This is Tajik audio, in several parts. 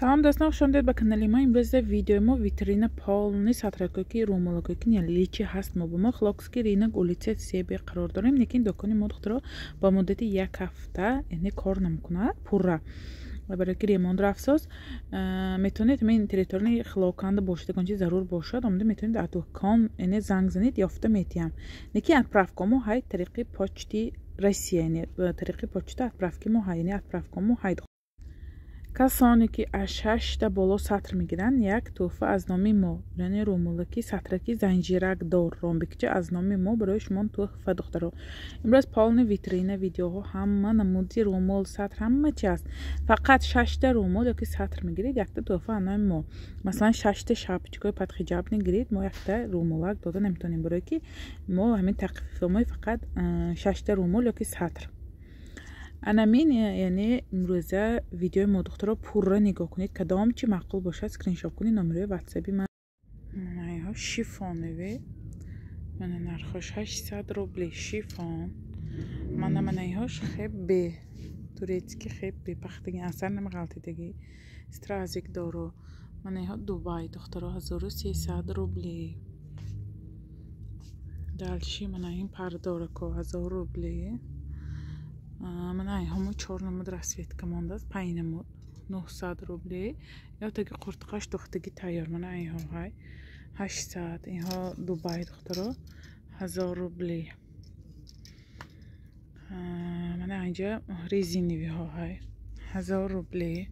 Салом дӯстон, хуш омадед ба канали мо. Имрӯз дар видеои мо витрина полный сатракҳое ки румолакое ки наличии ҳаст мо ба мо Хилокский рынок, улица Себе қарор дорем. Лекин дукони мо, духтаро, ба муддати як ҳафта, яъне кор намекунад пурра. Барои ки ремонт рафсоз, метавонед ҳамин территорияи Хилоканда бошед, ягон чиз зарур бошад, омада метавонед аз дукон, яъне занг занед, ёфта метиҳам. Лекин отправка мо ҳай тариқи почти Россия, яъне тариқи почта отправки мо ҳай, яъне отправка мо ҳай. Касоне ки аз шашта боло сатр мегиранд, як тӯҳфа аз номи мо, яъне румулаки сатраки занҷиракдор ромбикча аз номи мо барои шумо тӯҳфа, духтаро. Имрӯз полный витрина видеоҳо, ҳама намуди румол, сатр, ҳама чи аст. Фақат шашта румол ёки сатр мегиред, якта тӯҳфа аз номи мо. Масалан, шашта шапочкаи подхиҷаб мегиред, мо якта румолак дода наметавонем, барое ки мо ҳамин тахфифҳои фақат шашта румол ёки сатр. Анамин, яъне имрӯза видеои мо, духтаро, пурра нигоҳ кунед. Кадом чи маъқул бошад, скриншот кунед, номерои ватсаби ман. Иҳо шифонове, мана нархош 800 рубли шифон. Мана мана иҳош хебе турецкий, хебе пахтаги, асар намеғалтидагӣ, стразик доро. Мана иҳо Дубай, духтаро, 1300 рубли. Дальше мана ин пардорако 1000 рубли. Мана ҳамо чор намуд расцветка мондааст, панҷ намуд, 900 рубли. Ё таги қуртқаш духтаги тайёр. Мана инҳо ҳай 800, инҳо Дубай, духтаро, 1000 рубли. Мана инҷа резиновиҳо ҳай 1000 рубли.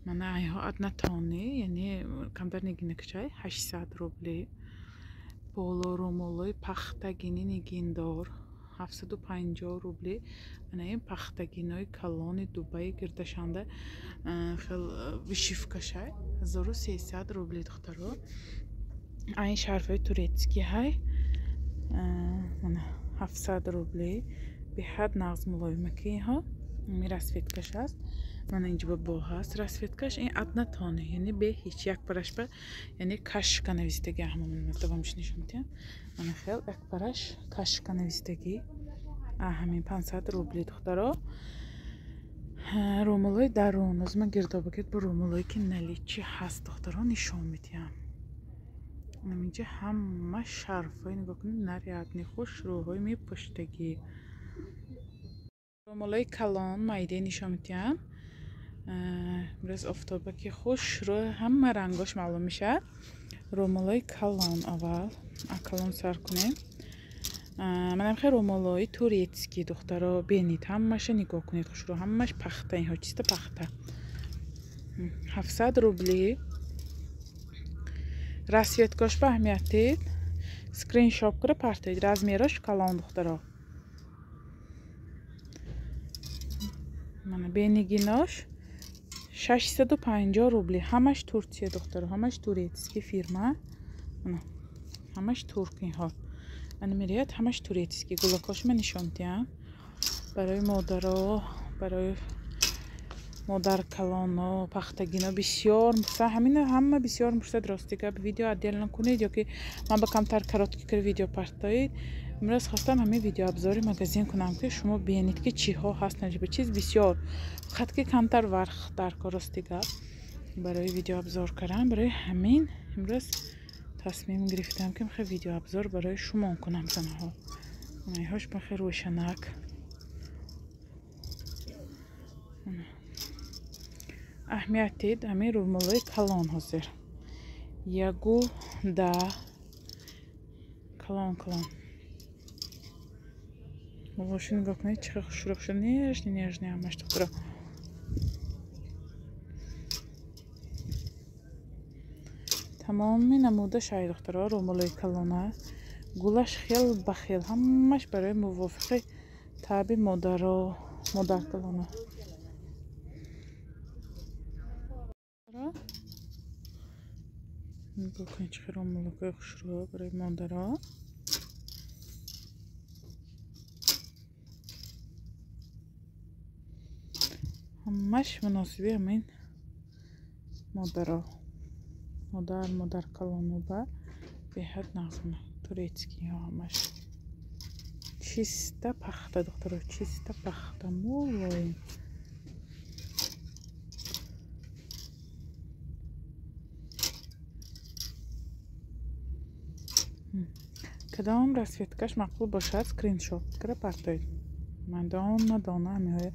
Мана инҳо однотонный, яъне камтар нигинакчай, 800 рубли. Боло румолои пахтагини нигиндор 750 рубли. Ана ин пахтагинои калони Дубаи гирдашанда, хел вышивкашай, 1300 рубли, духтаро. Айн шарфҳои турецкий ҳай, мана 700 рубли. Беҳад нағз, мулоимаки инҳо. Ин расцветкаш аст. Мана инҷо бо ҳаст расцветкаш, ин однотонный, яъне бе ҳеҷ як парашба, яъне кашка нависдагӣ. Ҳамон давомш нишон медиҳам. Мана хел як параш кашка нависдагӣ, ҳамин 500 рубли, духтаро. Румолои дарун оз ман гирдобагирд бо румолое ки наличии ҳаст, духтаро, нишон медиҳам. Инҷа ҳама шарфҳои нигоҳ кунед, нарядный, хушрӯҳои мепуштагӣ. Румолои калон майдае нишон медиҳам. Имрӯз офтобаки хушрӯ, ҳама рангош маълум мешавад. Румолои калон аввал, калон сар кунем. Манам хел румолои турецкий, духтаро, бинед, ҳамаша нигоҳ кунед, хушрӯ, ҳамаш пахта, инҳо чиста пахта. 700 рубли. Расцветкош ба аҳамият дед, скриншот кара партоед, размерош калон, духтаро. Мана бенигинош 650 рубли. Ҳамаш Турция, духтаро, ҳамаш турецкий фирма. Мана ҳамаш турк инҳо. Ана мерият, ҳамаш турецкий. Гулакош ман нишон медиҳам. Барои модаро, барои модаркалоно, пахтагино бисёр мепурсанд. Ҳамина ҳама бисёр мепурсад, рости гап, видео отдельно кунед ё ки ман ба камтар короткий кар видео партоед. Имрӯз хостам ҳамин видеообзори магазин кунам, ки шумо бинед, ки чиҳо ҳаст. Наҷиба чиз бисёр, фақат ки камтар варх дар кор, рости гап, барои видеообзор кардан. Барои ҳамин имрӯз тасмим гирифтам, ки мехоҳам видеообзор барои шумо кунам, занҳо. Иҳош мехоҳ рӯшанак. Аҳамият дед ҳамин румолои калон ҳозир. Ягу да калон калон. Болошу нигоҳ кунед, чӣ хел хушрӯ, хушрӯ, нежный, нежный ҳамаш, духтаро. Тамоми намуда шай, духтаро, румолои калона. Гулаш хел ба хел, ҳамаш барои мувофиқи таби модаро, модаркалона. Нигоҳ кунед, чӣ хел румолакои хушрӯ барои модаро. Ҳамаш муносиби ҳамин модаро, модар, модаркалоноба беҳад нағз. Турецкийҳо ҳамаш чиста пахта, духтаро, чиста пахта, мулоим. Кадом расцветкаш маъқул бошад, скриншот кара партоед. Ман дона дона ҳамиҳоя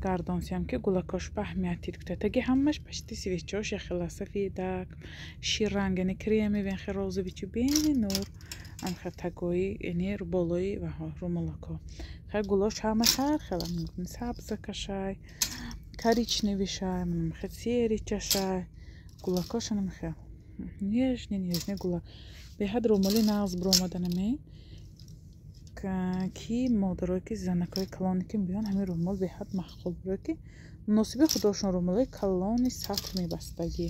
гардонсиям ки гулакош ба аҳамият дид. Таги ҳамаш пашти свечош яхела сафедак, ширранг, яъне кремовый, яхе розовый чи бенур. Амхел тагои, яъне болои ваҳо румолако. Хай гулош ҳамаш ҳар хела сабзакашай, коричневишай, хел серичашай. Гулакош анамхел. Нежный, нежный гулак. Беҳад румоли нағз биромаданаме. Ки модарое ки занакҳои калоне ки мебиён ҳамин румол беҳад маъқул барое ки муносиби худошон румолҳои калони сатр мебастагӣ.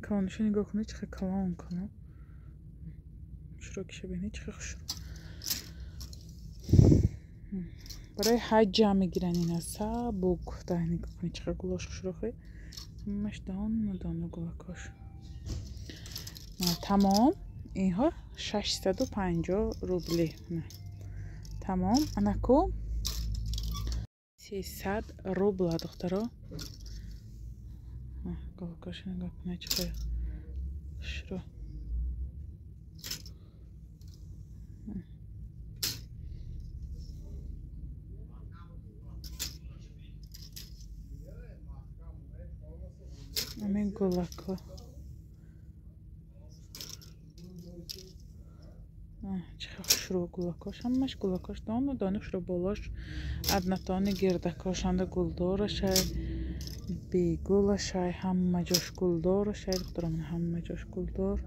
Калонашо нигоҳ кунед, чӣ хел калон калон. Хушрӯ бинед, чӣ хел хушрӯ. Барои ҳаҷҷа мегиранд ина сабук. Нигоҳ кунед, чӣ хел гулош хушрӯ. Ҳамаш дона дона гулакош. Тамом. Инҳо 650 рубли. Тамом. Анаку 300 рубла, духтаро. Гулакош нигоҳ кунед, чӣ хел хушрӯ. Ҳамин гулако. Чӣ хел хушрӯ гулакош, ҳамаш гулакош дона дона хушрӯ. Болош однотонный гирдакошанда гулдорашай, бегулашай, ҳама ҷош гулдорашай, духтарон, ҳама ҷош гулдор.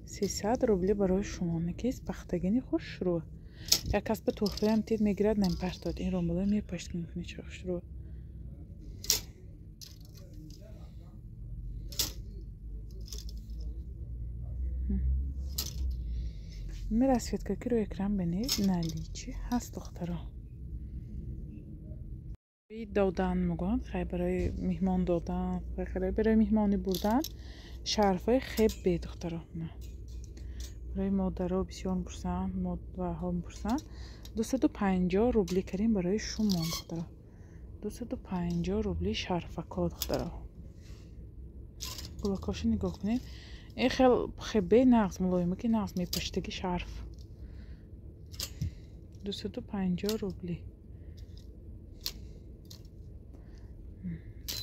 300 рубли барои шумо. Накис пахтагини хушрӯ. Як кас ба туҳфаям тид мегирад, намепартод. Ин румоло мепашт, мекунед, чӣ хушрӯ. Ми расцветка ки рӯи экран бинед, наличии ҳаст, духтаро. Додан мегӯянд, хай барои меҳмон додан, барои меҳмонӣ бурдан шарфҳои хебе, духтаро. Барои модаро бисёр мепурсанд, ваҳо мепурсанд. 250 рубли кардем барои шумо, духтаро. 250 рубли шарфако, духтаро. Гулакошо нигоҳ кунед. Ин хел хебе нағз мулоима ки нағз мепаштаги шарф. 250 рубли.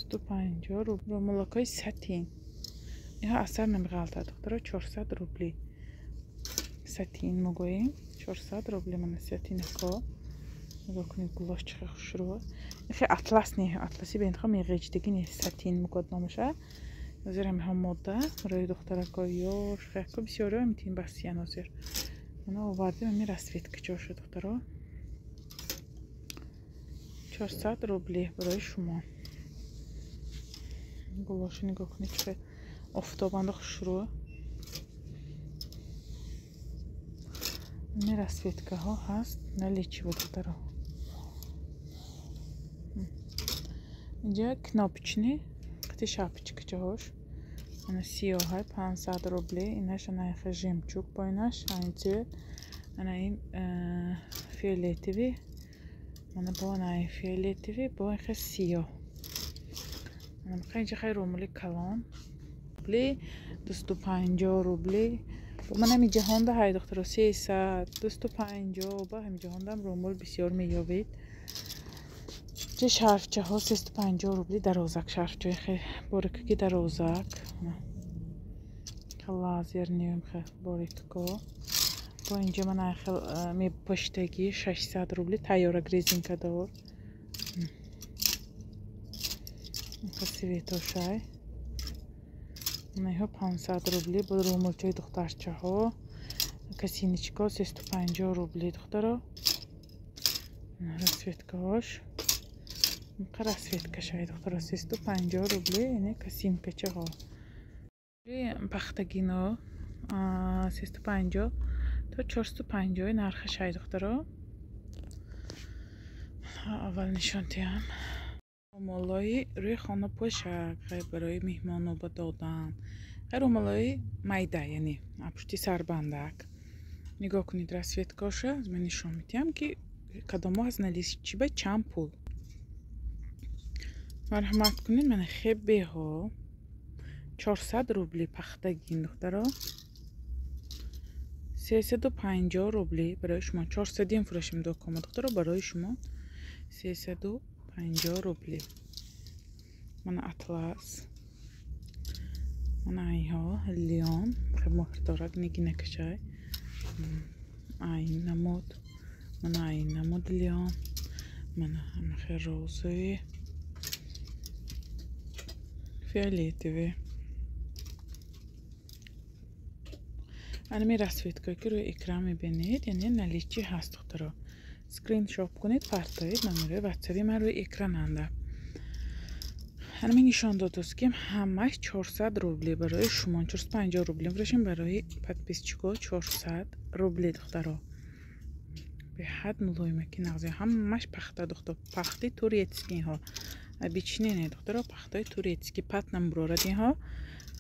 250 рубли. Румолакои сатин. Инҳо асар намеғалтад, духтаро. 400 рубли. Сатин мегӯем. 400 рубли мана сатинако. Нигоҳ кунед, гулош чӣ хел хушрӯ. Ин хел атлас не, атласи беинтихоб меғеҷдагӣ не, сатин мегӯяд номаша. Ҳозир ҳамиҳо мода барои духтаракҳои ёш, хеко бисёриҳо ҳамитин басиян ҳозир. Мана овардем ҳамин расцветкачоша, духтаро. 400 рубли барои шумо. Гулошо нигоҳ кунед, чӣ хел офтобанда хушрӯ. Ҳамин расцветкаҳо ҳаст наличии, духтаро. Инҷа кнопочный қити шапочкачаҳош. Ана сиёҳай 500 рубли. Инаш ана хел жемчуг поинаш, айн цвет. Ана ин фиолетовый. Мана бо ана ин фиолетовый, бо ин хел сиёҳ. Ана инҷа хел румули калон. Рубли 250 рубли. Ман ҳамин ҷаҳонда ҳай, духтаро, 300, 250 ба ҳамин ҷаҳондам румул бисёр меёбед. Чӣ шарфчаҳо 350 рубли дарозак, шарфчаи хел борикаки дарозак. Лазер нем хел борикако. Бо инҷа мана хел мепаштагӣ 600 рубли тайёрак резинкадор. Цветошай. Инаҳо 500 рубли бо румолчаи духтарчаҳо. Косиночка 350 рубли, духтаро. Расцветкаҳош. Расцветкашай, духтаро, 350 рубли, ине косинкачаҳо. Пахтагино 350 то 450 нархашай, духтаро. Аввал нишон диҳам. Румолҳои рӯи хона пӯшак, барои меҳмоноба додан. Румолҳои майда, яъне пушти сарбандак. Нигоҳ кунед расцветкаша, ман нишон медиҳам ки кадомҳо аз наличии ба чанд пул. Марҳамат кунед, мана хебеҳо 400 рубли пахтагин, духтаро. 350 рубли барои шумо. 400 фурӯшем докома духтаро, барои шумо 350 рубли. Мана атлас, мана айҳо лион муҳр дорад, нигинакашай айн намуд, мана айн намуд лион, мана ҳамахе розовый, фиолетовый. Анами расцветкое ки рӯи экран мебинед, яъне наличии ҳаст духтаро. Скриншот кунед, партоед, номерои ватсаби ман рӯи экрананда. Анами нишон додост ки ҳамаш 400 рубли барои шумо, 450 рубли фурӯшем барои подписчико 400 рубли духтаро. Беҳад мулоимаки нағзи, ҳамаш пахта духтаро, пахти турецкий инҳо. Обычный не духтаро, пахтаи турецкий пат намбурорад инҳо.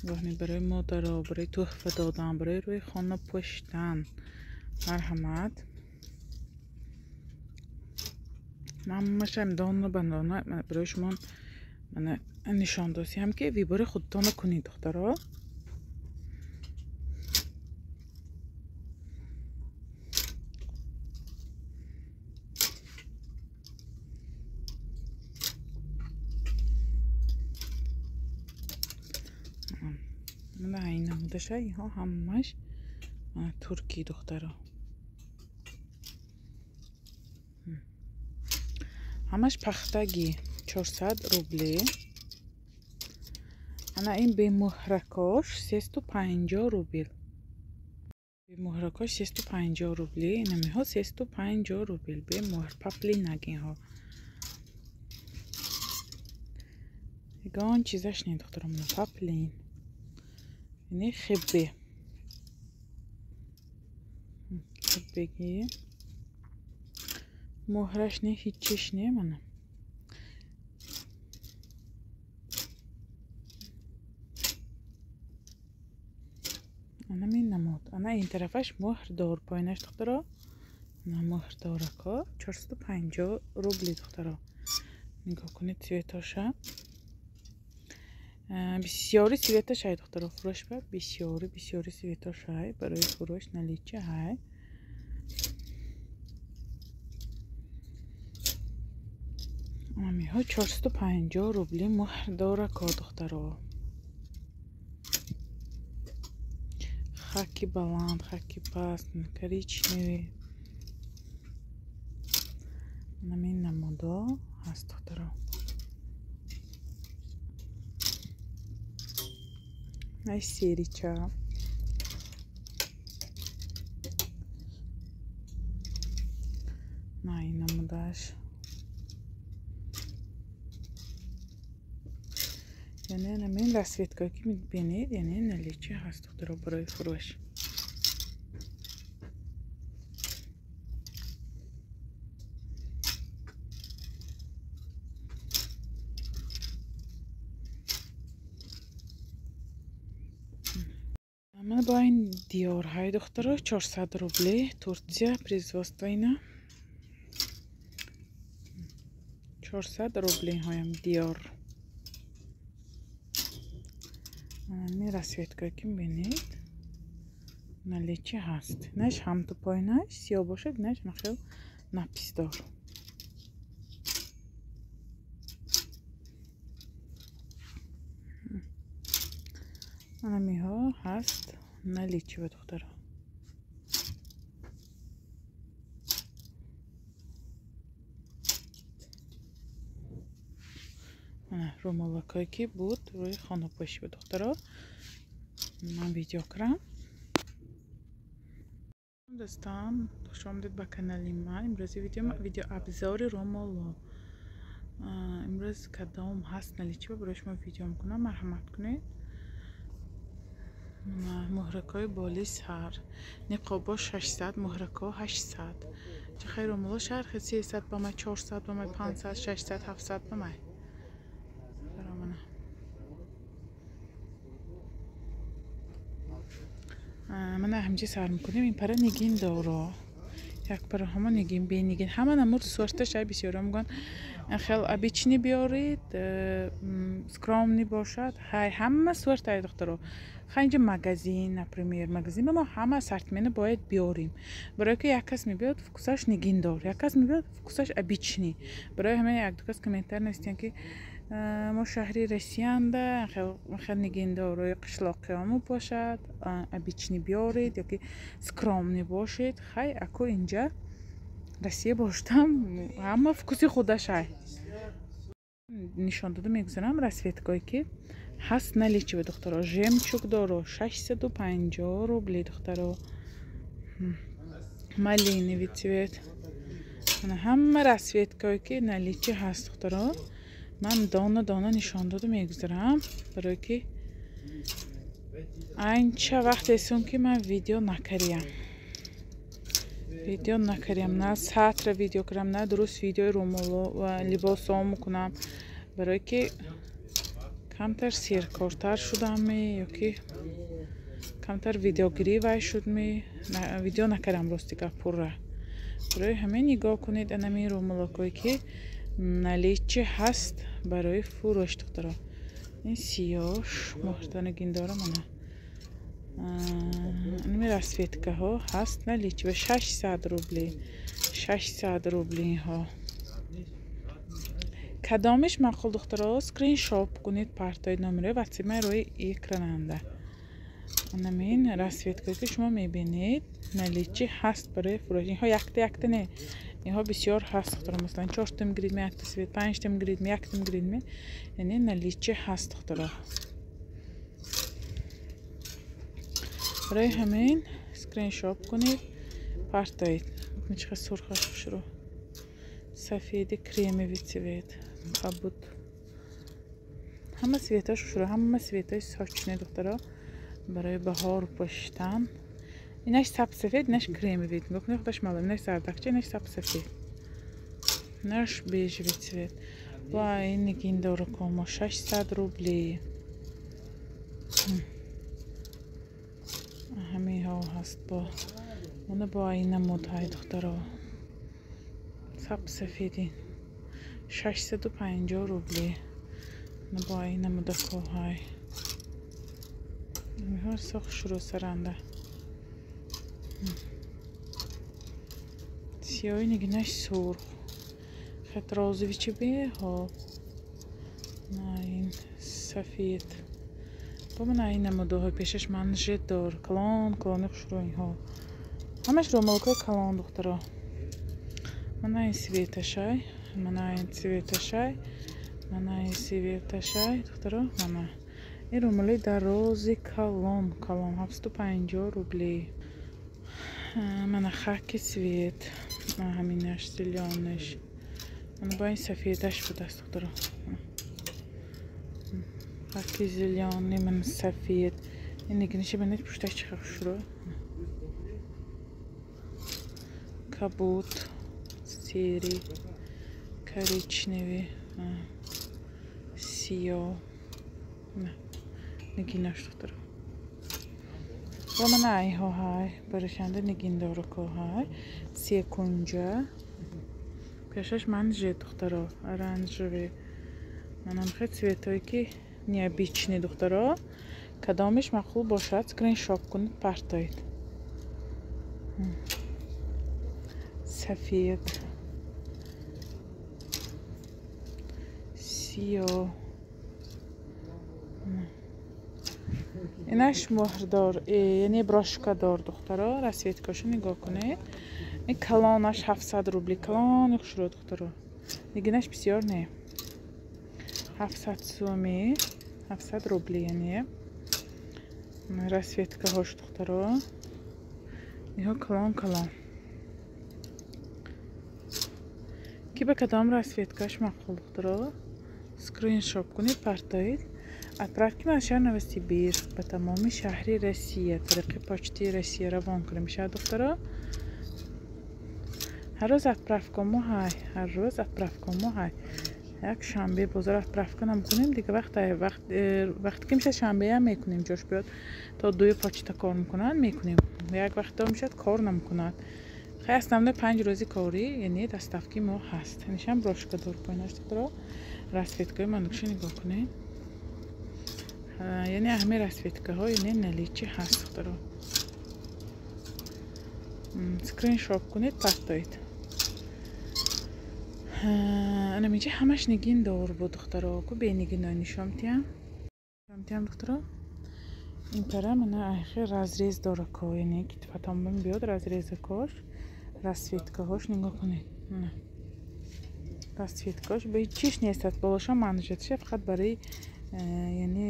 Гоҳни барои модаро, барои тӯҳфа додан, барои рӯи хона пӯштан. Марҳамат. Ҳамашам дона ба дона барои шумо мана нишон досиям ки вибори худтонро кунед духтаро. Мана ин намудаша, инҳо ҳамаш туркӣ духтаро. Ҳамаш пахтагӣ 400 рубли. Ана ин бемуҳракош 350 рубл. Бемуҳракош 350 рубли. Инамиҳо 350 рубл. Бемуҳр паплинаг инҳо. Ягон чизаш не духтаро, мана паплин. Яъне хиббе. Хиббеги. Муҳраш не, ҳиччиш не, мана. Ана мин намуд. Ана ин тарафаш муҳрдор, поинаш духтаро. Ана муҳрдорако 450 рубли духтаро. Нигоҳ кунед цветоша. Бисёри цветаш ҳай духтаро, фурӯш ба бисёри бисёри цветош ҳай барои фурӯш наличие ҳай. Амиҳо 450 рубли муҳрдорако духтаро. Хаки баланд, хаки паст, коричневый. Намин намудо ҳаст духтаро. Ай серича. На ин намудаш. Яъне намин расцветкое ки мебинед, яъне наличие ҳаст духтаро барои фурӯш. Мана бо ин диёрҳои духтаро 400 рубли, Турция производство ина. 400 рубли ҳоям диёр. Ами расцветкое ки мебинед наличие ҳаст. Инаш ҳамту поинаш сиёҳ бошад, инаш нахел написдор. Анамиҳо ҳаст наличие ба духтаро. Ана румолакое ки буд рӯи хонапӯшӣ ба духтаро. Ман видео кардам. Дӯстон, хуш омадед ба канали ман. Имрӯзи видео обзори румоло. Имрӯз кадом ҳаст наличие барои шумо видео мекунам, марҳамат кунед. Муҳракҳои боли сар, ниқобо 600, муҳракҳо 800. Чӣ хел румоло шархи 300 ба май, 400 ба май, 500, 600, 700 ба май. Мана ҳамҷи сар мекунем. Ин пара нигин доро. Як пара ҳама нигин, бенигин. Ҳама намуд сорта шай бисёро мегӯянд. Хел обычный биёред, скромный бошад, ҳай ҳама сорт ай, духтаро. Ха, инҷа магазин, например, магазин мо ҳама ассортимента бояд биёрем, барое ки як кас мебиёд, вкусаш нигиндор, як кас мебиёд, вкусаш обычный. Барои ҳамин якду кас комментар навистиянд, ки мо шаҳри Россиянда хел нигиндорои қишлоқиёмо бошад, обычный биёред ёки скромный бошед. Хай, аку инҷа Россия боштам, ҳама вкуси худашай. Нишон дода мегузарам расцветкое, ки ҳаст наличие ба, духтаро. Жемчуг доро, 650 рубли, духтаро. Малиновый цвет, ҳама расцветкое, ки наличие ҳаст, духтаро, ман дона дона нишон дода мегузарам, барое ки анча вақт эсон, ки ман видео накариям, на сатра видео кардам, на дуруст видеои румоло ва либосом кунам, барое ки камтар серкортар шудамми ёки камтар видеогирӣ вай шудми, видео накардам, рости гап, пурра. Барои ҳамин нигоҳ кунед анамин румолокое, ки наличие ҳаст барои фурӯш, духтаро. Ин сиёш муҳртанагин дорам, ана анами расцветкаҳо ҳаст наличие ба 600 рубли, 600 рубли инҳо. Кадомиш маъқул, духтаро, скриншот кунед, партои номерои ватсапи рӯи экрананда. Анамин расцветкое, ки шумо мебинед, наличие ҳаст барои фурӯш. Инҳо якта якта не, инҳо бисёр ҳаст, духтаро. Масалан, чортам гиридме, якта цвет, панҷтам гиридме, яктам гиридме, яъне наличие ҳаст, духтаро. Барои ҳамин скриншот кунед, партоед. Чӣ сурхаш хушрӯ, сафеди, кремовый цвет, кабуд, ҳама цветош хушрӯ, ҳама цветои сочный, духтаро, барои баҳор пӯшиштан. Инаш сабсафед, инаш кремовый, нигоҳ кунед, худаш маълум. Инаш зардакча, инаш сабсафед, инаш бежевый цвет. Ва ин нигиндоракомо 600 рубли. Ҳаминҳо ҳаст бо она, бо ин намудҳои, духтаро, сабсафедин, 650 рубли. Бо ин намудакоҳай ҳаминҳо сох шурӯъ саранда. Сиёҳи нигинаш сурх, хет розовый чи беҳо, на ин сафед. Бо мана ин намудоҳои пешаш манжет дор, калон калони хушрӯ инҳо, ҳамаш румолкаи калон, духтаро. Мана ин цветашай, мана ин цветашай, мана ин цветашай, духтаро. Мана ин румоли дарози калон калон, 750 рубли. Мана хаки цвет, ҳаминаш зелёныш, мана бо ин сафедаш будааст, духтаро. Хаки зелёный, мана сафед. Ин нигиниша бинед, пушташ чӣ хушрӯ. Кабуд, серый, коричневый, сиёҳ, нигинаш, духтаро. Ва мана инҳо ҳай барашанда нигиндоракоҳай секунҷа, пешаш манжет, духтаро, оранжевый. Манам хел цветое, ки необычный, духтаро. Кадомиш маъқул бошад, скриншот кунед, партоед. Сафед, сиёҳ, инаш муҳрдор, яъне брошкадор, духтаро. Расцветкашо нигоҳ кунед. Ин калонаш 700 рубли, калони хушрӯ, духтаро. Нигинаш бисёр не, 700 суми, 700 рубли, яъне расцветкаҳош, духтаро, инҳо калон калон. Ки ба кадом расцветкаш маъқул, духтаро, скриншот кунед, партоед. Отправки аз шаҳри Новосибирск ба тамоми шаҳри Россия тариқи почтаи Россия равон кунем мешавад, духтаро. Ҳар рӯз отправкамо ҳай, ҳар рӯз отправкамо ҳай. Як шанбе бозор отправка намекунем, дига вақт вақте ки мешавад, шанбеам мекунем, ҷош биёд, то дуи почта кор мекунад, мекунем. Як вақто мешавад, кор намекунад. Хай основной 5 рӯзи корӣ, яъне доставки мо ҳаст. Нишам брошка дор поинаш духтаро. Расцветкаи манукши нигоҳ кунед. Яъне ҳамаи расцветкаҳо яъне наличии ҳаст духтаро. Скриншот кунед, партоед. Анаминҷа ҳамаш нигин дор буд духтаро. Ку бенигино нишон тиям. Тиям духтаро. Ин пара мана ахир разрез дора ко, яъне китфатон биёд разрезакош, расцветкаҳош нигоҳ кунед. Расцветкаҳош ба ҳеҷ чиш нест, болоша манжетша фақат барои яъне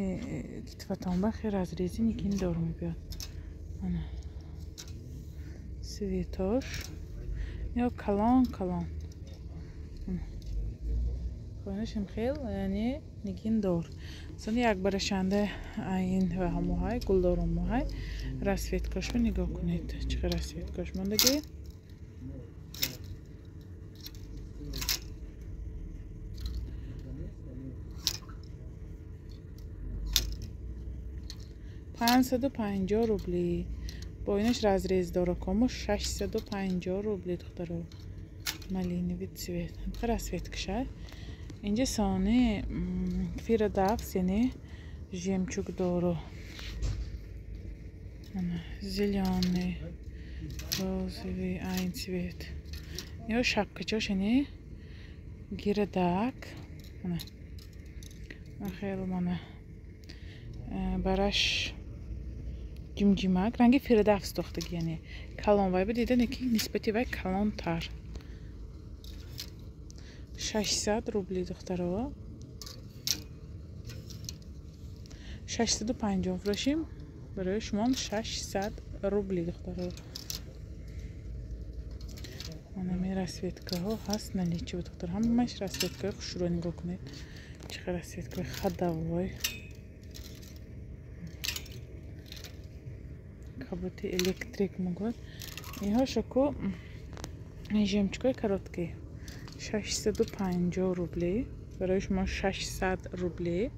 китфатон ба хел разрези нигин дор мебиёд. Ана цветош ё калон калон. Хоинашам хел яъне нигин дор. Сони як барашанда айн ва ҳамоҳай гулдорумоҳай расцветкашро нигоҳ кунед. Чӣ хел расцветкаш мондагӣ? 550 рубли. Бо инаш разрез дора кому 650 рубли духтаро. Малиновый цвет. Расцветкаша. Инҷа сони фирадавс, яъне жемчуг дору. Зелёный, розовый, айн цвет. Ё шапкачош яъне гирадак. Хеле мана бараш ҷимҷимак ранги фирадавс дохтаги, яъне калон вай ба дида, ки нисбати вай калонтар. 600 рубли духтаро. 650 фурӯшим барои шумо 600 рубли духтаро. Манами расцветкаҳо ҳаст наличии духтаро. Ҳамааш расцветкаҳои хушрӯ нигоҳ кунед. Чӣ хел расцветкаҳои ходовой. Каботи электрик мегӯяд. Инҳо шоку жемчугҳои короткий. 650 рубли. Барои шумо 600 рубли.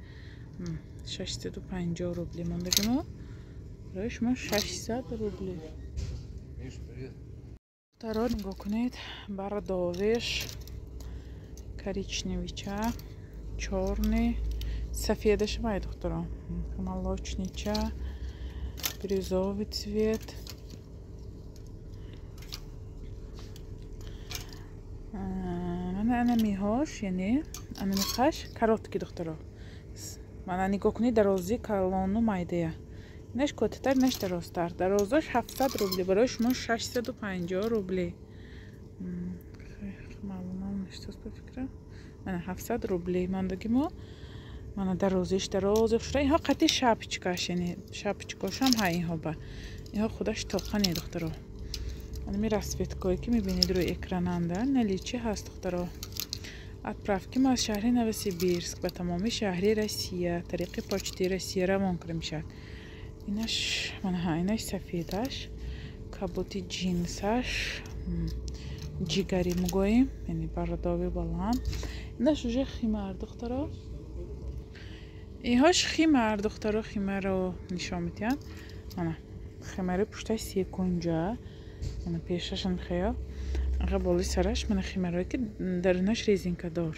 650 рубли мондагӣ мо. Барои шумо 600 рубли. Духтаро нигоҳ кунед. Бордовиш, коричневича, чёрный, сафедаш вай духтаро. Молочнича, бирюзовый цвет. Мана анамиҳош, яъне анамиқаш короткий духтаро. Мана нигоҳ кунед, дарози калону майдая. Инаш кӯтоҳтар, инаш дарозтар. Дарозаш 700 рубли, барои шумо 650 рубли. Маълумам нештост ба фикрам. Мана 700 рубли мондагӣ мо. Мана дарозиш дарози хушра. Инҳо қати шапочкаш, яъне шапочкошам ҳа инҳо ба. Инҳо худаш тоқа не духтаро. Анами расцветкое ки мебинед рӯи экрананда наличии ҳаст духтаро. Отправки мо аз шаҳри Новосибирск ба тамоми шаҳри Россия тариқи почти Россия равон карда мешавад. Инаш мана ҳа инаш сафедаш, каботи ҷинсаш, ҷигари мегӯем, яъне бордовый баланд. Инаш уже химар духтаро. Инҳош химар духтаро, химаро нишон медиҳанд. Мана химари пушташ секунҷа. Мана пешашам хел. Аға болои сараш мана химарое ки дарунаш резинка дор.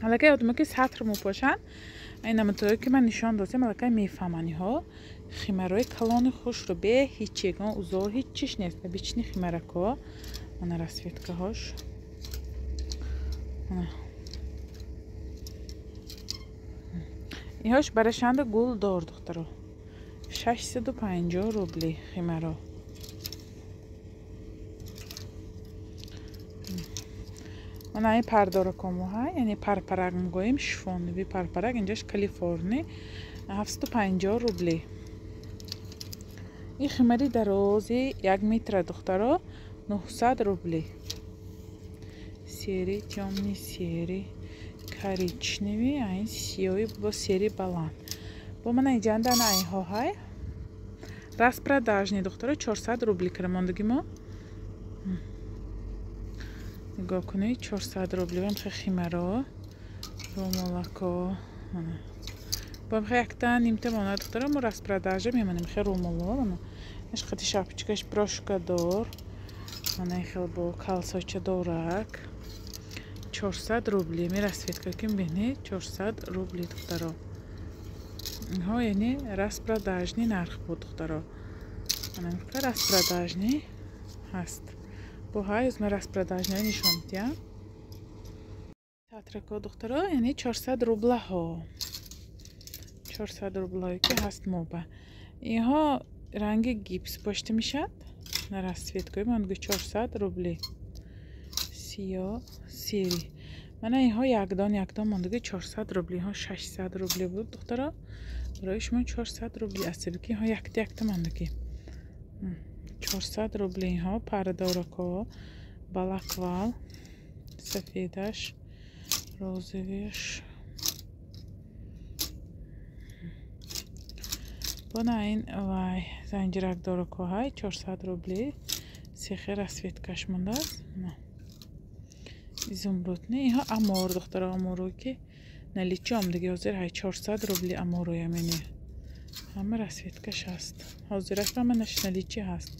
Аллакай одаме ки сатр мепошанд, ин намудҳое ки ман нишон додам, аллакай мефаҳманд инҳо. Химарои калони хушро бе ҳеҷ ягон узор, ҳеҷ чиш нест. Обычный химарако. Мана расцветкаҳош. Мана. Инҳош барашанда гул дор духтаро. 650 рубли химаро. Мана ин пардоракомоҳа, яъне парпарак мегӯем, шифонови парпарак, инҷаш Калифорни, 750 рубли. Ин химари дарози 1 метра духтаро, 900 рубли. Серый, тёмный серый, коричневый, а ин сиёҳи бо серый баланд. Бо мана инҷанда ана инҳо ҳай. Распродажный духтаро 400 рубли кара мондагӣ мо. Нигоҳ кунед, 400 рубли. Вам хе химаро, румолако. Бо хе якта нимта мона духтаро мо распродажа мемонем хе румоло. Мана иш қати шапочкаш брошка дор. Мана ин хел бо калсоча дорак 400 рубли. Ми расцветка ки бинед, 400 рубли, духтаро. Инҳо яъне распродажный нарх буд, духтаро. Мана распродажный ҳаст. Бо ҳай озма распродажный нишон медиҳам. Сатрако, духтаро, яъне 400 рублаҳо. 400 рублаҳое ки ҳаст моба. Инҳо ранги гипс пошта мешавад. На расцветкаи ман 400 рубли. Сиё, серый. Мана инҳо якдон якдон мондагӣ 400 рубли. Инҳо 600 рубли буд, духтаро. Барои шумо 400 рубли аст. Ки инҳо якта якта мондагӣ. 400 рубли инҳо пардорако, балаквал, сафедаш, розовыйш. Бона ин вай занҷирак доракоҳай 400 рубли. Сехи расцветкаш мондааст. Изумрудный. Инҳо амор, духтаро, аморо ки наличии омдаги ҳозир ҳай 400 рубли амороям яъне. Ҳама расцветкаш ҳаст. Ҳозираш ҳама наличии ҳаст.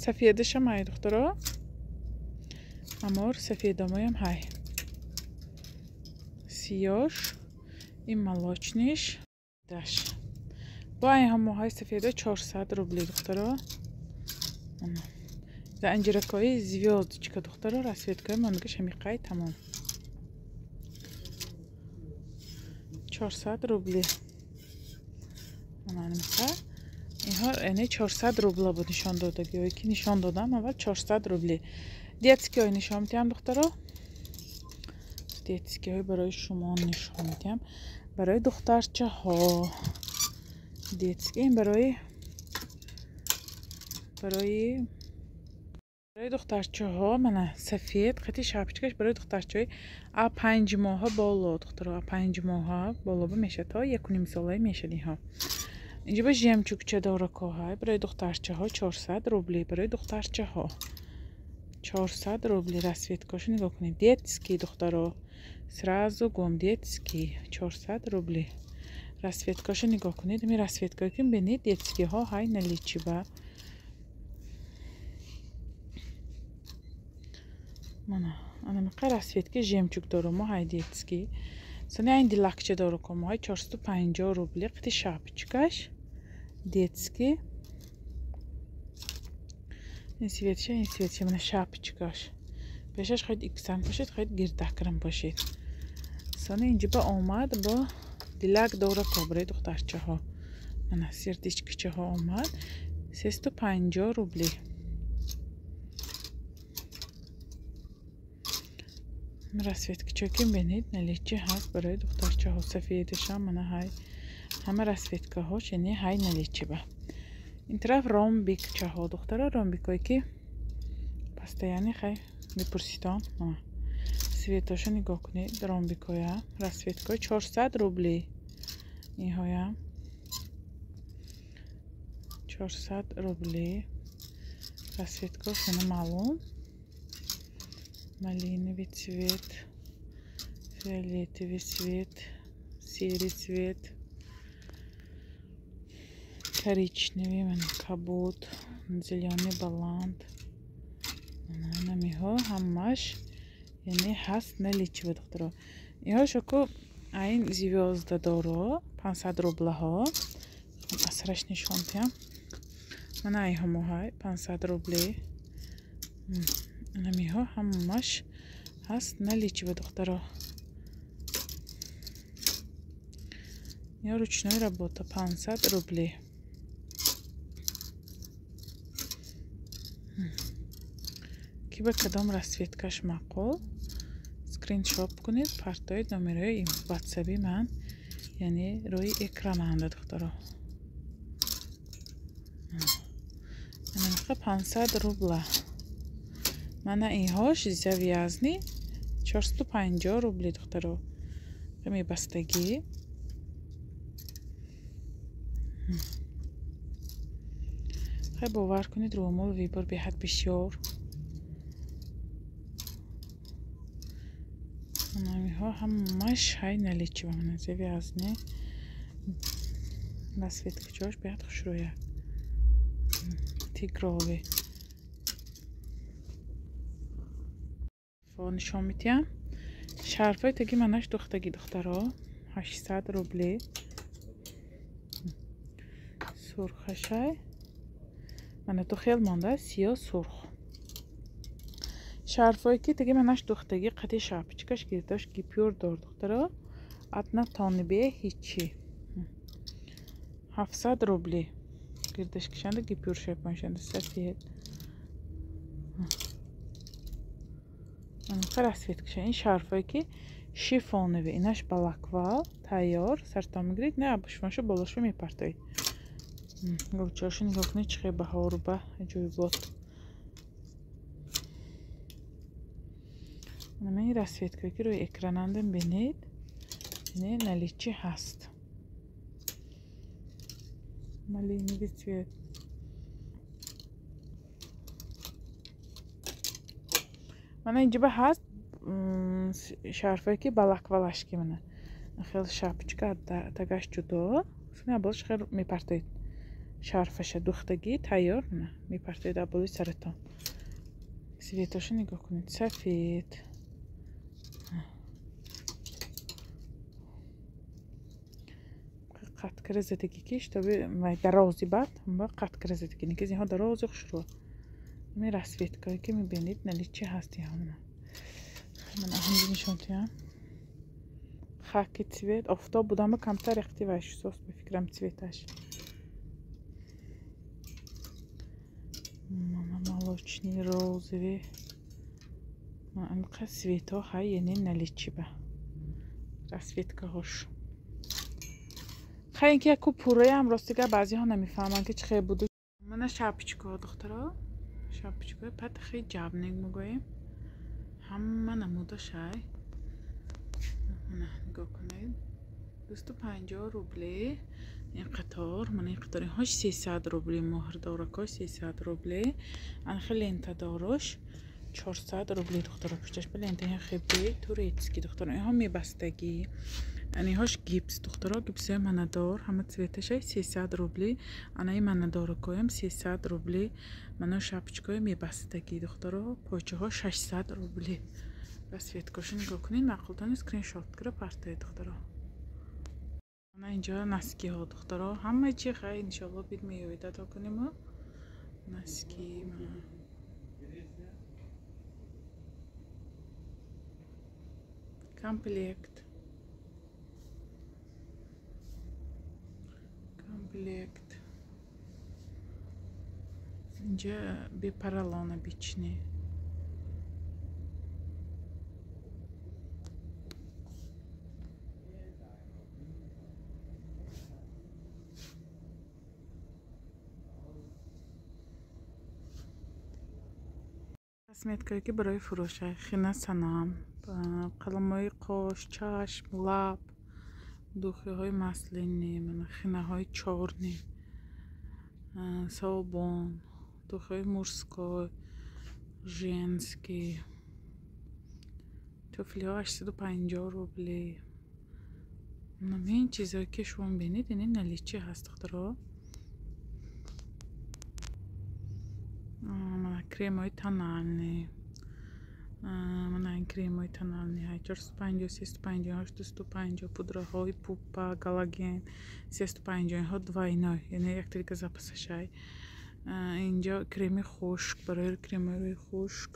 Сафедашам ҳай, духтаро. Амор сафедамоям ҳай. Сиёш, ин молочныйш. Даш. Бо ин ҳамоҳои сафеда 400 рубли, духтаро. Занҷиракҳои звёздочка, духтаро, расцветкаи мондагиш ҳамиқай тамом. 400 рубли. Манамиқа. Инҳо яъне 400 рубла буд нишон додагиҳое ки нишон додам аввал 400 рубли. Детскийҳои нишон медиҳам, духтаро. Детскийҳои барои шумо нишон медиҳам. Барои духтарчаҳо. Детский ин барои духтарчаҳо мана сафед қати шапочкаш барои духтарчаҳои а 5 моҳа боло, духтаро, а 5 моҳа боло мешад то 1.5 солаи мешад инҳо. Инҷо ба жемчугча доракоҳай барои духтарчаҳо 400 рубли, барои духтарчаҳо 400 рубли. Расцветкашу нигоҳ кунед. Детский, духтаро. Сразу гом детский 400 рубли. Расцветкашу нигоҳ кунед. Ами расцветкае ки бинед детскийҳо ҳай наличии ба. Мана, анамиқа расцветки жемчуг дорум ҳай детский. Сони айн дилакча доруком ҳай 450 рубли қити шапочкаш детский. Ин цветша, ин цветша, мана шапочкаш. Пешаш хоҳед иксан бошед, хоҳед гирдакрам бошед. Сони инҷо ба омад бо дилак дорако барои духтарчаҳо. Мана сердечкачаҳо омад 350 рубли. Расцветкачо ки бинед наличии ҳаст барои духтарчаҳо. Сафедашам мана ҳай. Ҳама расцветкаҳош яъне ҳай наличии ба. Ин тараф ромбикчаҳо, духтаро, ромбикое ки постоянно хай мепурситон. Цветошо нигоҳ кунед, ромбикоя, расцветкаҳо 400 рубли. Инҳоя 400 рубли. Расцветкаҳо шуна маълум. Малиновый цвет, фиолетовый цвет, серый цвет, коричневый, кабут, зеленый баланд. Намиҳо ҳамаш яъне ҳаст наличии, духтаро. Инҳо шоку айн звёзда доро 500 рублаҳо. Асраш нишон диҳам. Мана инҳо моҳай 500 рубли. Намиҳо ҳамаш ҳаст наличии, духтаро. Инҳо ручной работа 500 рубли. Ки ба кадом расцветкаш маъқул скриншот кунед, партоед номерои ватсаби ман, яъне рӯи экрананда, духтаро. Анақа 500 рубла. Мана инҳош завязный 450 рубли, духтаро. Мебастагӣ. Хай бовар кунед, рӯмол вибор беҳад бисёр. Инҳо ҳамаш ҳай наличии ба мана завязный. Расцветкачош беҳад хушрӯя. Тигровый. Нишон медиҳам. Шарфҳои таги манаш духтаги духтаро 800 рубле. Сурхашай. Мана ду хел монда, сиё сурх. Шарфҳое ки таги манаш духтаги қати шапочкаш гирдош гипюр дор духтаро. Одна тонибе ҳичи. 700 рубле. Гирдаш кишанда гипюр шайпоншанда сафед. Расцветкаша. Ин шарфҳое ки шифонове, инаш балаквал тайёр, сартон мегиред, не шифоншо болошо мепартоед. Гулчаҳошо нигоҳ кунед, чӣ хел баҳору ба аҷоибот. Ин расцветкае ки рӯи экранандем бинед, бинед наличи ҳаст. Малиновый цвет. Мана инҷоба ҳаст шарфое ки балаквалашки мана. Хел шапочка тагаш ҷудо, аболаш хел мепартоед. Шарфаша духтагӣ тайёр мана мепартоед аболи саратон. Цветошо нигоҳ кунед, сафед. Қаткара задагӣ ки шитоби дарози баъд қаткара задагӣ ки зинҳо дарози хушрӯ. Ин расцветкае ки мебинед наличи ҳаст ҳамона. Ман ҳамин нишон диҳам. Хаки цвет, офтоб будам ба камтар яхти вай шусос ба фикрам цветаш. Мана молочный розовый. Анқа цветҳо ҳай, яъне наличи ба. Расцветкаҳош. Хай ин ки яку пурраям ростига баъзеҳо намефаҳманд ки чӣ хел буду. Мана шапочкаҳо духтаро. Шапочкаҳои патхи ҷабнек мегӯем. Ҳама намудашай. Мана нигоҳ кунед. 250 рубле. Ин қатор, мана ин қатор инҳош 300 рубле, муҳрдоракҳо 300 рубле. Анхи лентадорош 400 рубле духтаро пушташ ба лента ин хебе турецкий духтаро. Инҳо мебастагӣ. Инҳош гипс духтаро, гипсҳои манадор, ҳама цветашай 300 рубле. Анаи манадоракоям 300 рубле. Мана шапочкаҳои мебастагӣ духтаро, пойчаҳо 600 рубле. Расцветкаҳошо нигоҳ кунед, маъқултон скриншот кира партоед духтаро. Мана инҷо носкиҳо духтаро, ҳама чи хай иншоалло бид меёвед ато кунем. Носки комплект. Комплект. Инҷа бе поролон обычный. Косметикае ки барои фурӯша, хина санам, қаламҳои қош, чашм, лаб, духиҳои маслинӣ, хинаҳои чорнӣ, собун, духиҳои мужской, женский, туфлиҳо 850 рубле. Ин чизҳое ки шумо мебинед, ин наличи ҳаст духтаро. Кремҳои тональный. Мана ин кремҳои тональный ҳай 450, 350, 250, пудраҳои пупа, галоген 350, инҳо двойной, яъне яктарига запасашай. Инҷо креми хушк, барои кремҳои рӯи хушк,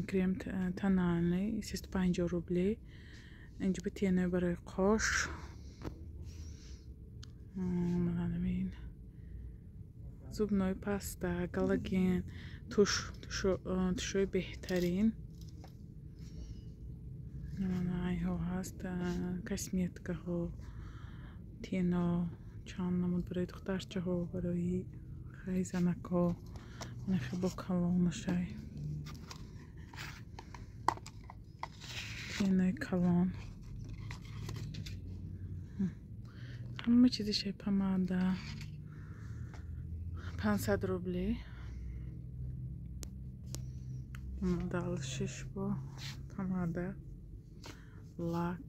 крем тональный 350 рубле. Инҷо ба тени барои қош. Мана ин зубной паста, галоген, туш, тушои беҳтарин. Айҳо ҳаст, косметикаҳо, тено, чанд намуд барои духтарчаҳо, барои хайзанакҳо. Мана хеле калонашай. Тенои калон. Ҳама чизишай помада. 500 рублей. Дальше шбо помада, лак.